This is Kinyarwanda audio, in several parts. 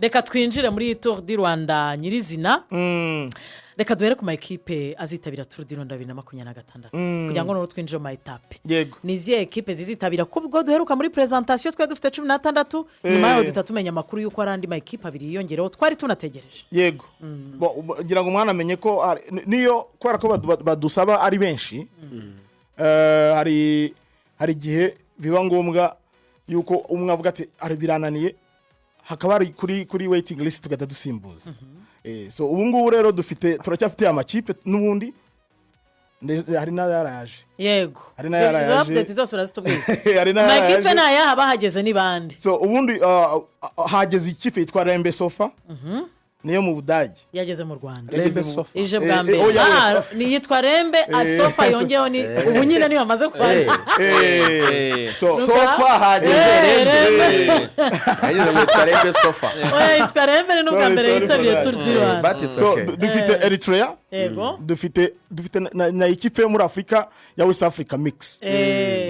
Reka twinjire muri Tour du Rwanda nyirizina. Reka duhere ku ma ekipe azitabira Tour du Rwanda 2026, kugira ngo noneho twinjire mu ma étapes. Ni izihe ekipe zizitabira? Kubwo duheruka muri présentation twari dufite 16, nyuma yaho duhita tumenya amakuru y'uko hari andi ma ekipe abiri yiyongereho twari tunategereje. Yego. Bo, ngira ngo mwanamenye ko niyo kubera ko badusaba ari benshi, hari igihe biba ngombwa yuko umwe avuga ati: "Ari birananiye," hakaba hari kuri waiting list, tugahita dusimbuza. So ubu ngubu rero turacyafite amakipe n'ubundi, hari n'ayaraje. Hari n'ayaraje. Izo update zose urazitubwira. Hari Ama ekipe n'ayaraje. ni ayaha? Bahageze ni bande? So ubundi hageze ikipe yitwa Rembe Sofa, niyo mu Budage. Yageze mu Rwanda. Yageze Rembe Sofa. Ije bwa mbere. Oya, Ah, oya. ni iyitwa Rembe Sofa, yongeyeho ni ubu nyine niyo bamaze kuba. Sofa hageze. Rembe. Rembe yageze ngo yitwa Rembe Sofa. Oya, yitwa Rembe, ni n'ubwa Sorry, mbere sorry yitabiriye for that. Tour du Rwanda. But it's So, okay. dufite Eritrea, dufite na ikipe yo muri Afurika ya West Africa Mix.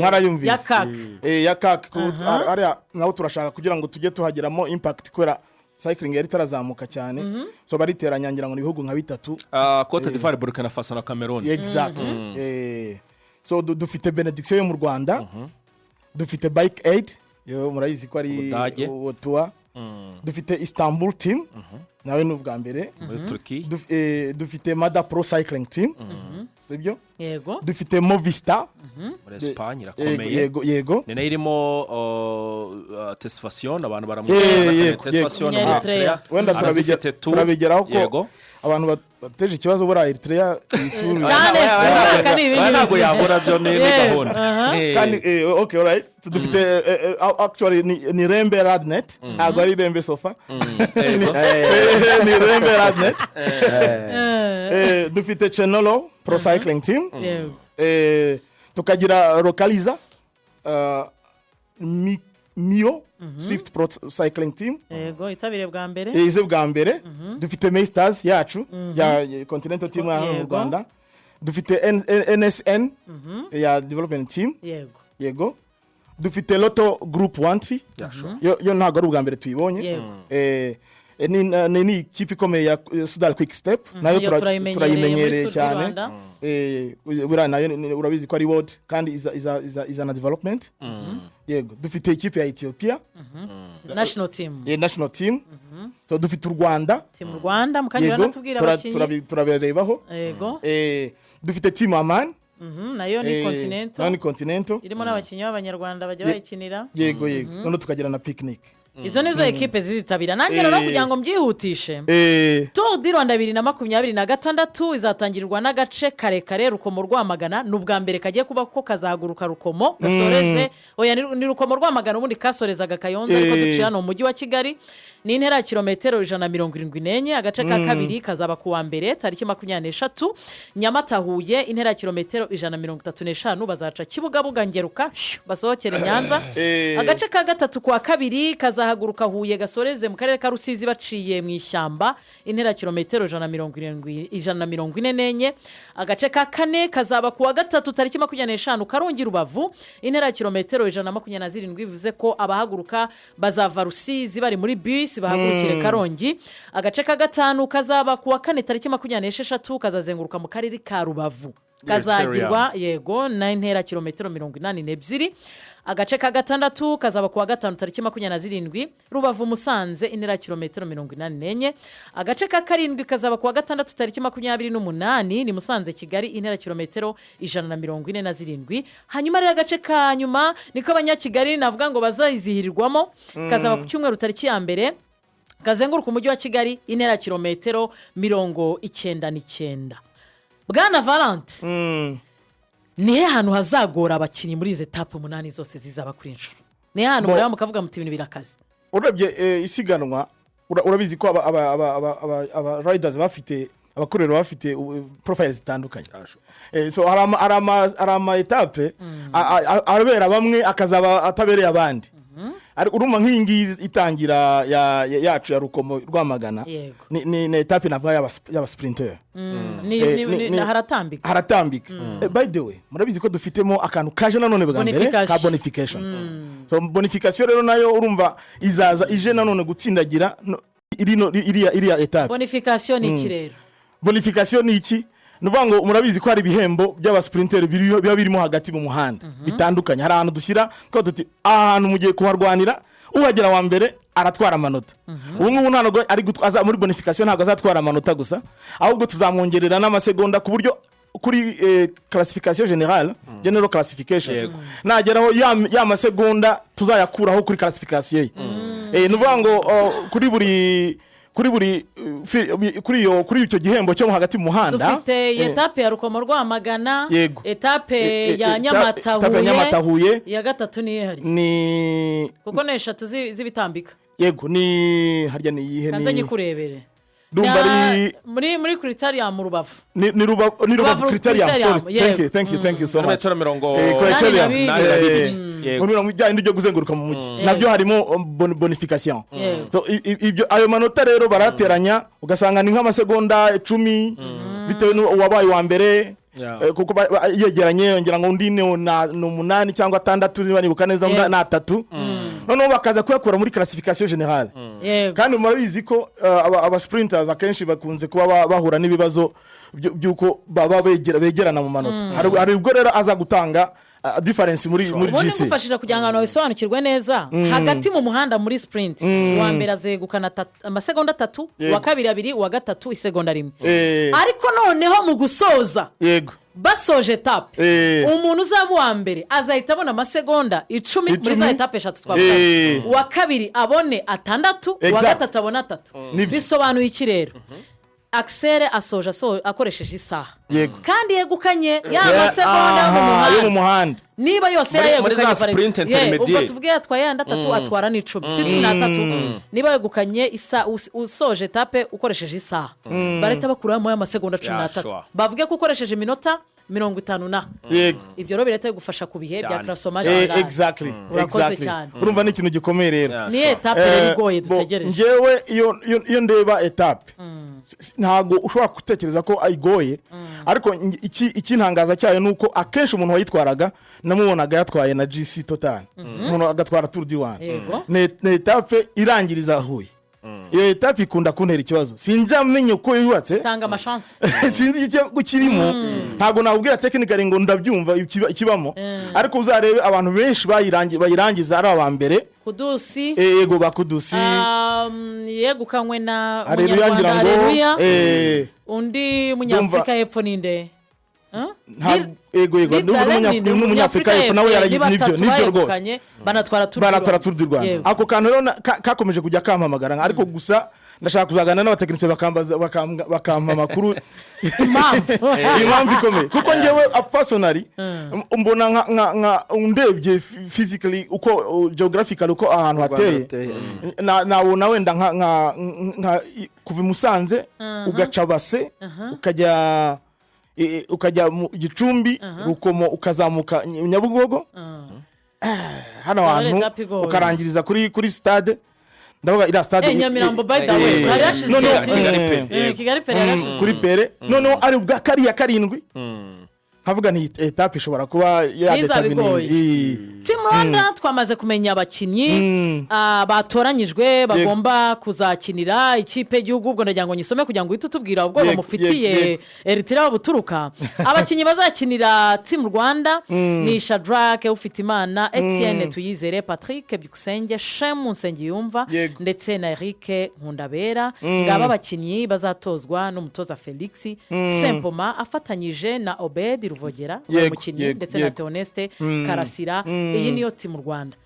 Mwarayumvise. Ya CAC. Ya CAC. Hariya naho turashaka kugira ngo tujye tuhageramo impact, kubera cycling yari itarazamuka cyane. So bariteranya, ngira ngo ni ibihugu nka bitatu. Ah, Cote d'Ivoire, Burkina Faso na Cameroon. Exactly. So dufite Benediction yo mu Rwanda, dufite Bike Aid yo murayizi ko ari Ubudage. Otuwa, dufite Istanbul Team, nawe ni ubwa mbere. Muri Turukiya. Dufite Mada Pro Cycling Team, sibyo? Yego. Dufite Movistar. Muri Esipanye. Yego. Irakomeye. Yego. Ni nayo irimo Tesfatsion, abantu baramubwira. Tesfatsion. Yego. Eritrea. Wenda turabigeraho ko abantu bateje ikibazo buriya Eritrea iyi tour. Cyane, umwaka ni ibindi. Ntabwo yabura byo, ni gahunda. Kandi okay, alright, dufite actually ni Rembe Radnet, ntabwo ari Rembe Sofa. Ni Rembe Radnet. Dufite Chenolo Pro Cycling Team. Tukagira Localiza Mio Swift Pro Cycling Team. Yego, itabiriye bwa mbere. Ize bwa mbere. Dufite Maystars yacu ya Continental Team hano mu Rwanda, dufite NSN ya Development Team. Yego, dufite Lotto Group Wanty. Yo ntabwo ari ubwa mbere tuyibonye. Ni ikipe ikomeye ya Soudal Quick Step nayo. Yo turayimenyereye muri Turayimenyereye Tour du cyane. Rwanda. Buriya nayo urabizi ko ari world kandi iza na development. Yego, dufite ikipe ya Ethiopia. National team. National team. So dufite u Rwanda. Team Rwanda, mukanya uranatubwira abakinnyi. Turabirebaho. Dufite team Aman. Nayo ni Continental. Nayo ni Continental. Irimo n'abakinnyi b'Abanyarwanda bajya bayikinira. Yego, noneho tukagira na Picnic. Izo nizo ekipe zizitabira. Nanjye rero kugira ngo mbyihutishe, Tour du Rwanda 2026 izatangirirwa n'agace karekare, Rukomo Rwamagana. Ni ubwa mbere kagiye kuba ko kazahaguruka Rukomo gasoreze, oya, ni Rukomo Rwamagana, ubundi kasorezaga Kayonza, ariko duciye hano mu mujyi wa Kigali. Ni intera ya kilometero 174. Agace ka kabiri kazaba ku wa mbere tariki 23, Nyamata Huye, intera ya kilometero 135, bazaca Kibugabuga, Ngeruka, shyu, basohokere Nyanza. Agace ka gatatu ku wa kabiri kazahaguruka Huye gasoreze mu karere ka Rusizi baciye mu ishyamba, intera ya kilometero 170, 144. Agace ka kane kazaba ku wa gatatu tariki 25, Karongi Rubavu, intera ya kilometero 127, bivuze ko abahaguruka bazava Rusizi bari muri bisi bahagurukire Karongi. Agace ka gatanu kazaba ku wa kane tariki 26, kazazenguruka mu karere ka Rubavu, kazagirwa yego n'intera kilometero 82. Agace ka gatandatu kazaba ku wa gatanu tariki 27, Rubavu Musanze, intera ya kilometero 84. Agace ka karindwi kazaba ku wa gatandatu tariki 28, ni Musanze Kigali, intera ya kilometero 147. Hanyuma rero agace ka nyuma niko Abanyakigali navuga ngo bazayizihirirwamo, kazaba ku cyumweru tariki ya 1, kazenguruka umujyi wa Kigali, intera ya kilometero 99. Bwana Valante, ni he hantu hazagora abakinnyi muri izi étapes umunani zose zizaba kuri inshuro? Ni he hantu mureba mukavuga muti: "Ibintu birakaze"? Urebye isiganwa, urabizi ko aba riders bafite abakorera, bafite profile zitandukanye. So hari ama étapes abera bamwe akazaba atabereye abandi. Ariko urumva nk'iyi ngiyi itangira yacu ya Rukomo Rwamagana, ni étape navuga y'aba sprinter. Haratambika. Haratambika. By the way, murabizi ko dufitemo akantu kaje nanone bwa mbere ka Bonification. bonification. So bonification rero nayo urumva izaza ije nanone gutsindagira. iriya étape. Bonification ni iki rero? Bonification ni iki? Ni ukuvuga ngo murabizi ko hari ibihembo by'aba sprinter biba birimo hagati mu muhanda bitandukanye. Hari ahantu dushyira twa tuti aha hantu mugiye kuharwanira, uhagera wa mbere aratwara amanota. Ubu ngubu ntabwo ari aza muri bonification, ntabwo azatwara amanota gusa, ahubwo tuzamwongerera n'amasegonda ku buryo kuri classification générale, general classification, nageraho ya masegonda tuzayakuraho kuri classification ye. Ni ukuvuga ngo kuri buri kuri iyo kuri icyo gihembo cyo hagati mu muhanda. Dufite étape ya Rukomo Rwamagana, étape ya Nyamata, étape ya Nyamata Huye. Huye. Iya gatatu niyo ihari? Ni Kuko ni eshatu z'ibitambika. Yego, ni harya ni iyihe? Kanze Ni nyikurebere. Ndumva ari Muri Criterium mu Rubavu. Ni Rubavu. Rubavu. Criterium. Criterium, Sorry, thank you, thank you, thank you so much. Metero mirongo Criterium. Nani nani na bibiri. Muri mirongo bya bindi byo kuzenguruka mu mujyi nabyo harimo bonification. So, ibyo ayo manota rero barateranya, ugasanga ni nk'amasegonda 10 bitewe n'uwabaye uwa mbere. Kuko yegeranye, ngira ngo undi ni umunani cyangwa atandatu, niba nibuka neza, undi ni atatu, noneho bakaza kuyakura muri classification générale. Kandi murabizi ko aba sprinters akenshi bakunze kuba bahura n'ibibazo by'uko baba begerana mu manota. Hari ubwo rero aza gutanga difference muri Ubundi GC. ngufashije kugira ngo abantu babisobanukirwe neza, hagati mu muhanda muri sprint, uwa mbere azegukana amasegonda 3, uwa kabiri abiri, uwa gatatu isegonda rimwe. Ariko noneho mu gusoza, basoje étape, umuntu uzaba uwa mbere azahita abona amasegonda 10 muri za 10. étape eshatu twavuga, uwa kabiri abone atandatu, uwa gatatu abone atatu. Nibyo. Bisobanuye iki rero? Akisere asoje akoresheje isaha kandi yegukanye ya masegonda yo mu Yo mu muhanda. muhanda. Niba yose Muri yayegukanye za sprint par exemple, ubwo intermédiaire. tuvuge yatwaye yandi atatu, atwara n'icumi, si 13? Niba yegukanye usoje étape ukoresheje isaha, barahita bakuramo y'amasegonda cumi n'atatu, bavuge ko ukoresheje iminota 50 na ibyo rero birahita bigufasha ku bihe bya classement général. Urakoze cyane. Urumva ni ikintu gikomeye rero. Ni étape rero igoye Bo, dutegereje. Njyewe iyo ndeba étape, ntabwo ushobora gutekereza ko ayigoye, ariko ikintangaza cyayo ni uko akenshi umuntu wayitwaraga namubonaga yatwaye na GC total, umuntu agatwara Tour du Rwanda. Ni étape irangiriza Huye. Iyo étape ikunda kuntera ikibazo, sinzamenya uko yubatse. Tanga ama chance. Sinzi icyo kirimo, ntabwo nakubwira technically ngo ndabyumva ikibamo, ariko uzarebe abantu benshi bayirangiza ari aba mbere. Kudusi. Yego, bakudusi. Yegukanywe na Areruya ngira Munyarwanda ngo. Areruya. Undi Munyafurika y'Epfo ninde? Huh? Yego, n'Umunyafurika y'Epfo nawe ni nibyo, batatu nibyo rwose. bayegukanye, banatwara Tour du Banatwara Rwanda. Tour du Rwanda. Ako kantu rero kakomeje kujya kampamagara, ariko gusa ndashaka kuzaganira n'abatekinisiye bakambaza, bakampa amakuru Impamvu. impamvu ikomeye, kuko ngewe personally mbona nka ndebye physically uko geographically uko ahantu hateye, hateye. Nabona wenda nka kuva i Musanze ugaca Base, ukajya ukajya mu Gicumbi, Rukomo, ukazamuka Nyabugogo, hano Akaba ari hantu étape igoye. ukarangiriza kuri stade, ndavuga iriya stade. Nyamirambo, by the way, hari hashize Noneho, igihe kinini. Kigali pe. Kigali Pele yarashize. Kuri Pele noneho ari ubwa kariya karindwi, nkavuga nti étape ishobora kuba yadetermine. Igoye. Team Rwanda twamaze kumenya abakinnyi batoranyijwe bagomba kuzakinira ikipe y'igihugu. Ubwo ndagira ngo nyisome kugira ngo uhite utubwira ubwoba mufitiye Eritrea buturuka. Abakinnyi bazakinira Team Rwanda ni Shadrack Ufitimana, Etienne Tuyizere, Patrick Byukusenge, Shemu Nsengiyumva ndetse na Eric Nkundabera. Ngaba abakinnyi bazatozwa n'umutoza Felix Sempoma afatanyije na Obed Ruvogera, umukinnyi, ndetse na Theoneste Karasira. Iyi niyo Team Rwanda.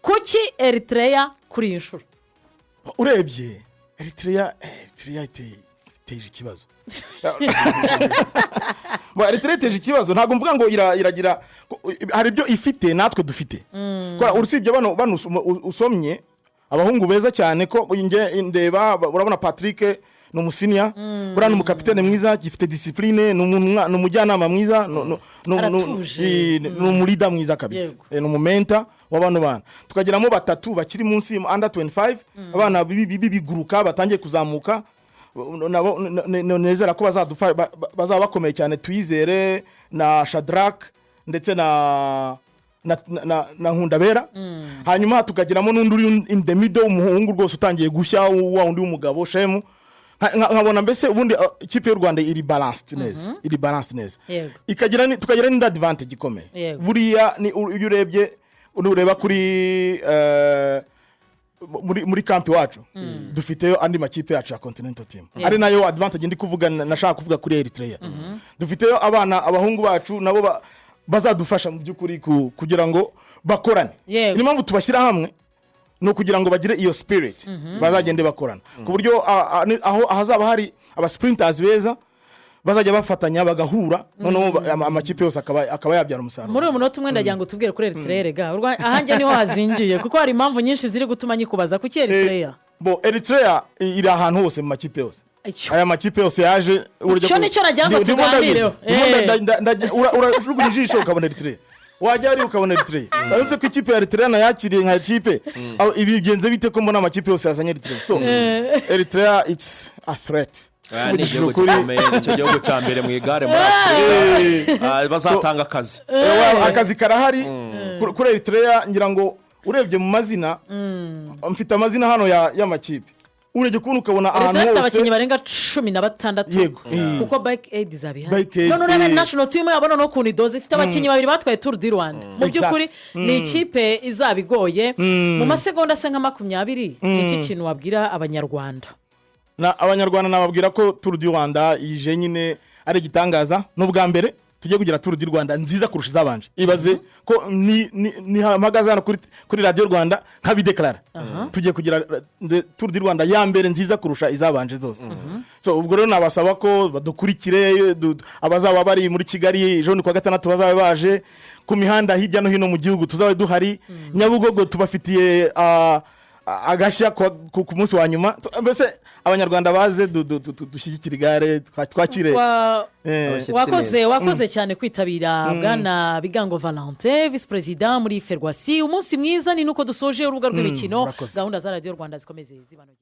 Kuki Eritrea kuri iyi nshuro? Urebye Eritrea iteje ikibazo. Bo, Eritrea iteje ikibazo, ntabwo mvuga ngo iragira hari ibyo ifite natwe dufite. Kubera usibye bano usomye abahungu beza cyane, ko nge ndeba urabona Patrick ni umu senior, buriya ni umukapitene mwiza, gifite discipline, ni umujyanama mwiza, Aratuje. Ni umu leader mwiza kabisa. Ni umu mentor w'abano bana. Tukagiramo batatu bakiri munsi, under 25, abana b'ibiguruka batangiye kuzamuka, nabo nezera ko bazaba bakomeye cyane, Tuyizere na Shadrack ndetse na na Nkundabera, hanyuma tukagiramo n'undi uri in the middle, umuhungu rwose utangiye gushya, wa wundi w'umugabo Shemu. Nkabona mbese ubundi ikipe y'u Rwanda iri balanced neza, iri balanced neza. Tukagira n'indi advantage ikomeye. Buriya ni iyo urebye, nureba kuri muri camp iwacu dufiteyo andi makipe yacu ya continental team, ari nayo advantage ndi kuvuga, nashaka kuvuga kuri Eritrea. Dufiteyo abana, abahungu bacu nabo bazadufasha mu by'ukuri kugira ngo bakorane. Niyo mpamvu tubashyira hamwe, ni ukugira ngo bagire iyo spirit, bazagende bakorana ku buryo aho ahazaba hari aba sprinters beza bazajya bafatanya bagahura, noneho amakipe yose akaba yabyara umusaruro. Muri uyu munota umwe ndagira ngo tubwire kuri Eritrea rega. Ahanjye niho hazingiye, kuko hari impamvu nyinshi ziri gutuma nyikubaza kuki Eritrea. Bo Eritrea iri ahantu hose mu makipe yose. Aya makipe yose yaje urajya Icyo nicyo nagira ngo ndimo tuganireho. ndimo urajugunya ijisho ukabona Eritrea, wajya hariya ukabona Eritrea. Uretse ko ikipe ya Eritrea nayakiriye nka kipe. Aho ibi bigenze bite ko mbona amakipe yose yazanye Eritrea? So Eritrea, it's a threat. Aya ni Tuvugishije igihugu ukuri. gikomeye, nicyo gihugu cya mbere mu igare muri Afurika. Bazatanga akazi. Akazi karahari kuri Eritrea. Ngira ngo urebye mu mazina, mfite amazina hano y'amakipe, urebye kubona ukabona ahantu Eritrea ifite hose. Abakinnyi barenga 16. Kuko Bike Aid izaba ihari. Bike Aid, None urebe national team yabo noneho ukuntu idoze, ifite abakinnyi babiri batwaye Tour du Rwanda. Mu by'ukuri ni ikipe izaba igoye. Mu masegonda asa nka 20, ni iki kintu wabwira Abanyarwanda? Na Abanyarwanda nababwira ko Tour du Rwanda ije nyine ari igitangaza. N'ubwa mbere tujye kugira Tour du Rwanda nziza kurusha izabanje. Ibaze ko ni mpagaze hano kuri Radiyo Rwanda nkabideclara, tugiye kugira Tour du Rwanda ya mbere nziza kurusha izabanje zose. So ubwo rero nabasaba ko badukurikire, abazaba bari muri Kigali ejo ni kuwa gatandatu bazaba baje ku mihanda hirya no hino mu gihugu, tuzabe duhari. Nyabugogo tubafitiye agashya ku munsi wa nyuma. Mbese Abanyarwanda baze dushyigikire igare, twakire. Abashyitsi Wakoze. neza. Wakoze cyane kwitabira, bwana Bigango Valentin, visi perezida muri Ferwacy. Umunsi mwiza. Ni nuko dusoje Urubuga rw'Imikino. Murakoze. Gahunda za Radiyo Rwanda zikomeze zibanogeye.